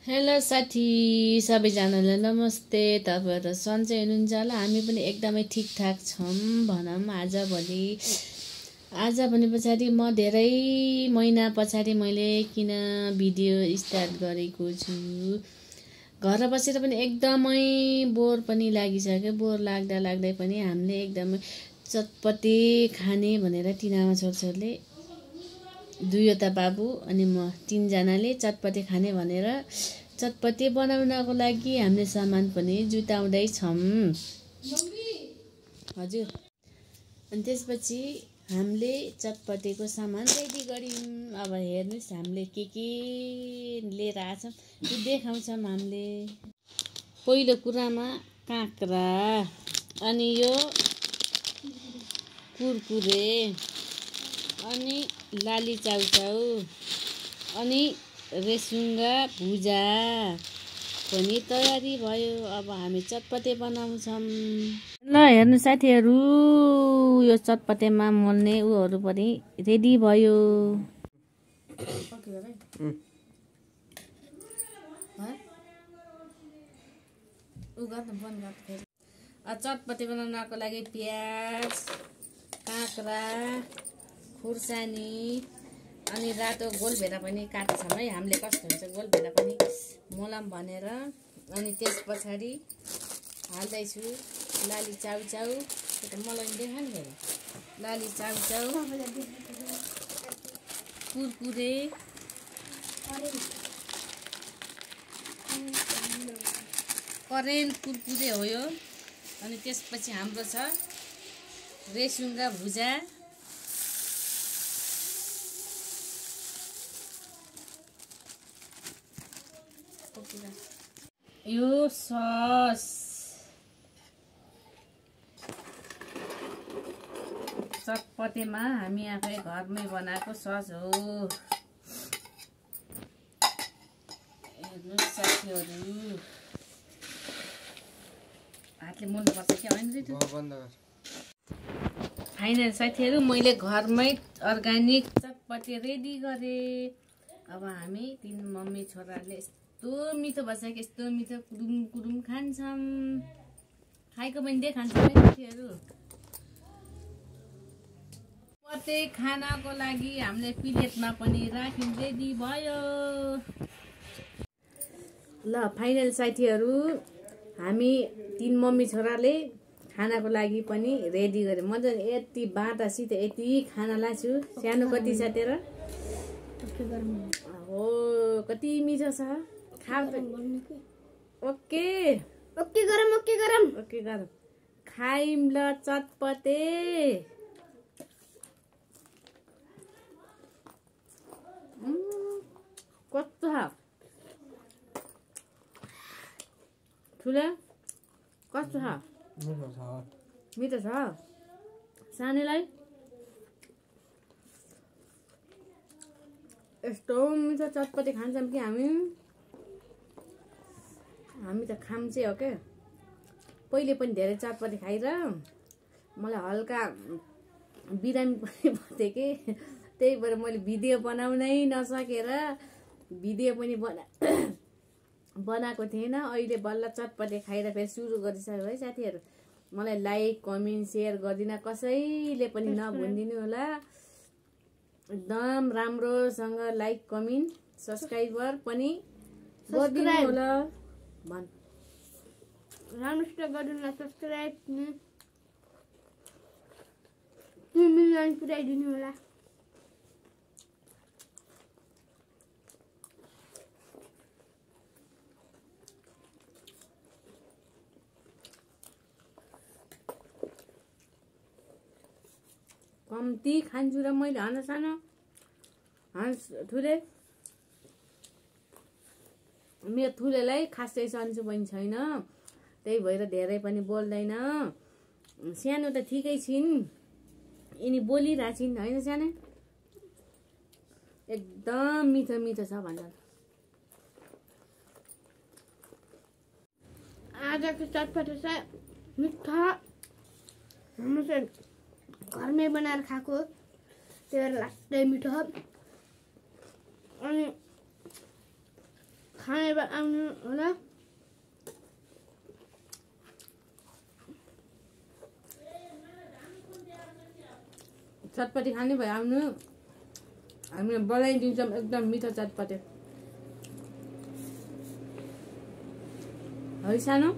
Hello साथी सबैजनालाई नमस्ते। तपाईँहरू सन्चै हुनुहुन्छ होला। हामी पनि एकदमै ठिकठाक छौँ भनौँ। आज भने पछाडि म धेरै महिना पछाडि मैले किन भिडियो स्टार्ट गरेको छु। घर बसेर पनि एकदमै बोर पनि लागिसक्यो। बोर लाग्दै पनि हामीले एकदमै चटपटे खाने भनेर तिनामा छोरछोरले दुईवटा बाबु अनि म तीनजनाले चटपटे खाने भनेर चटपटे बनाउनको लागि हामीले सामान पनि जुटाउँदैछौँ। हजुर। अनि त्यसपछि हामीले चटपटेको सामान रेडी गऱ्यौँ। अब हेर्नुहोस् हामीले के लिएर आछौँ त्यो देखाउँछौँ हामीले। पहिलो कुरामा काँक्रा, अनि यो कुरकुरे, अनि लाली चाउचाउ, अनि रेसुङ्गा भुजा पनि तयारी भयो। अब हामी चटपटे बनाउँछौँ। ल हेर्नु साथीहरू, यो चटपटेमा मोल्ने उहरू पनि रेडी भयो। चटपटे बनाउनको लागि प्याज, काँक्रा, खुर्सानी, अनि रातो गोलभेडा पनि काट्छौँ है हामीले। कस्तो हुन्छ गोलभेडा पनि मोलाम भनेर। अनि त्यस पछाडि हाल्दैछु लाली चाउचाउ। मलाई देखा नि फेरि लाली चाउचाउ, कुरकुरे, करेन्ट कुरकुरे हो यो। अनि त्यसपछि हाम्रो छ रेसुङ्गा भुजा, यो सस, चटपटेमा हामी आफै घरमै बनाएको सस हो। हेर्नुहोस् साथीहरू, हातले मोल्नुपर्छ क्या होइन। फाइनल साथीहरू, मैले घरमै अर्ग्यानिक चटपटे रेडी गरेँ। अब हामी तीन मम्मी छोराले यस्तो मिठो भन्छ कि यस्तो मिठो कुरुम कुरुम खान्छौँ। खाएको पनि देखान्छौँ है साथीहरू। प्रत्येक खानाको लागि हामीले प्लेटमा पनि राख्यौँ, रेडी भयो। ल फाइनल साथीहरू, हामी तीन मम्मी छोराले खानाको लागि पनि रेडी गरेँ। मजाले यति बाटासित यति खाना लान्छु। सानो कति छ तेरो? हो कति मिठो छ। खाऊ त। ओके ओके गरम खाइम ल चटपटे। कस्तो छ ठुलो? कस्तो छ? मिठो छ। सानैलाई यस्तो मिठो चटपटे खान्छौँ कि हामी त खाम्चे हो क्या। पहिले पनि धेरै चटपटे खाएर मलाई हल्का बिरामी पनि भयो कि त्यही भएर मैले भिडियो बनाउनै नसकेर भिडियो पनि बनाएको थिएन। अहिले बल्ल चटपटे खाएर फेरि सुरु गरिसक्यो है साथीहरू। मलाई लाइक कमेन्ट सेयर गरिदिन कसैले पनि नभुलिदिनु होला। एकदम राम्रोसँग लाइक कमेन्ट सब्सक्राइबर पनि गरिदिनु होला। भन राम्रोसित गरिदिनु होला। सब्सक्राइब 2 मिलियन पुर्याइदिनु होला। कम्ती खान्छु र मैले हाना सानो ठुले। मेरो ठुलेलाई खासै सन्चो पनि छैन, त्यही भएर धेरै पनि बोल्दैन। सानो त ठिकै छिन्, यिनी बोलिरहेको छिन् होइन सानो। एकदम मिठो मिठो छ भन्छ। आजको चटपटे चाहिँ मिठा हाम्रो चाहिँ घरमै बनाएर खाएको, त्यही भएर लास्टै मिठो। अनि खाने बेला आउनु होला। चटपटी खाने भयो आउनु, हामीले बनाइदिन्छौँ एकदम मिठो चटपटे। है सानो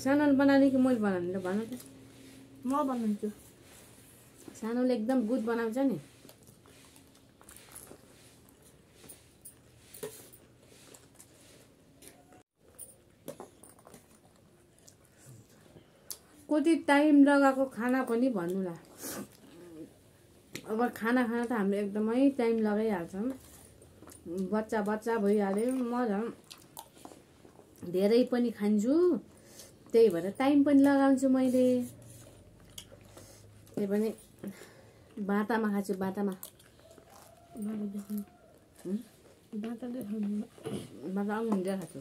सानोले बनाउने कि मैले बनाउने ल भन त। म बनाउँछु। सानोले एकदम गुड बनाउँछ नि। कति टाइम लगाएको खाना पनि भन्नुला। अब खाना खाना त हामीले एकदमै टाइम लगाइहाल्छौँ। बच्चा बच्चा भइहाल्यो। म झन् धेरै पनि खान्छु, त्यही भएर टाइम पनि लगाउँछु मैले। त्यही पनि बाटामा खान्छु, बाटामा। बाटा हुन्छ खान्छु।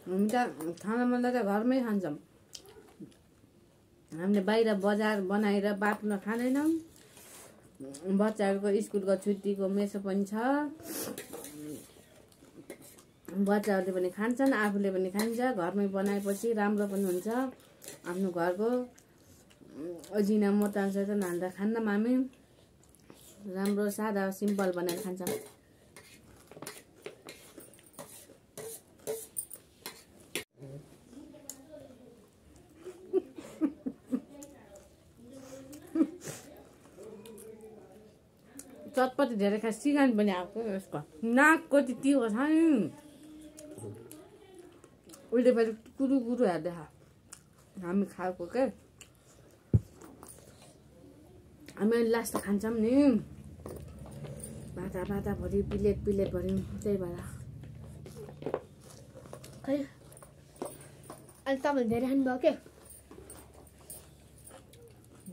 हामी त खाना भन्दा त घरमै खान्छौँ। हामीले बाहिर बजार बनाएर बाट्न खाँदैनौँ। बच्चाहरूको स्कुलको छुट्टीको मेसो पनि छ। बच्चाहरूले पनि खान्छन्, आफूले पनि खान्छ। घरमै बनाएपछि राम्रो पनि हुन्छ। आफ्नो घरको अजिना मोटाउँछ त हाल्दा खान्न हामी। राम्रो सादा सिम्पल बनाएर खान्छौँ। चटपटी धेरै खास सिगान पनि आएको यसको। नाक कति तिखो छ नि। उहिले पालि कुरु कुरु हेर्दै हामी खाएको के। हामी लास्ट खान्छौँ नि। बाटा बाटा भरि प्लेट प्लेट भरि, त्यही भएर। खै अहिले तपाईँले धेरै खानुभयो के।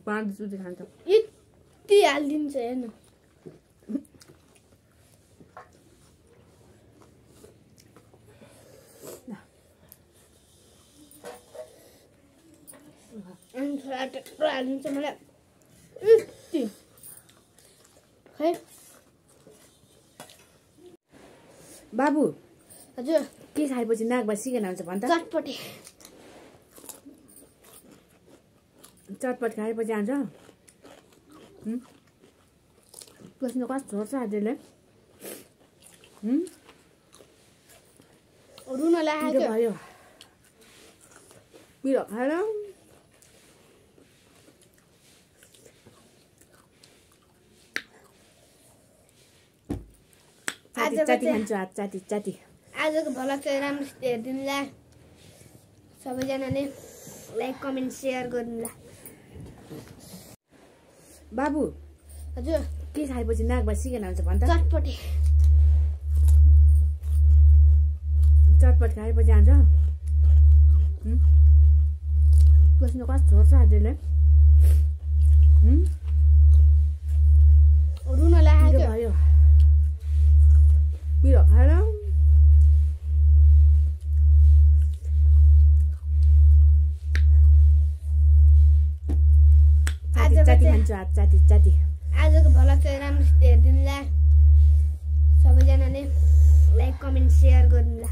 5 चोटि खान्छौँ। यति हालिदिन्छ हेर्नु। हालिदिन्छ मलाई यति। खै बाबु हजुर के खाएपछि नाकमा सिकेन हुन्छ भन्छ। चटपटे चटपट खाएपछि आउँछ। बस्नु कस्तो छोड्छ आजले। रुन लाग्यो भयो पिरो खाएर। चाटी खान्छु, हात चाटी चाटी। आजको भ्लग चाहिँ राम्रोसित हेरिदिनुला। सबैजनाले लाइक कमेन्ट सेयर गर्नुला। बाबु हजुर के खाएपछि नाकमा सिकेन हुन्छ भन्छ। चटपटे चटपट खाएपछि आउँछ। बस्नु कस्तो छोड्छ आजले। रुन लाग्यो भयो पिरो खाएर। चाटी खान्छु, हात चाटी चाटी। आजको भ्लग चाहिँ राम्रोसित हेरिदिनुला। सबैजनाले लाइक कमेन्ट सेयर गर्नुला।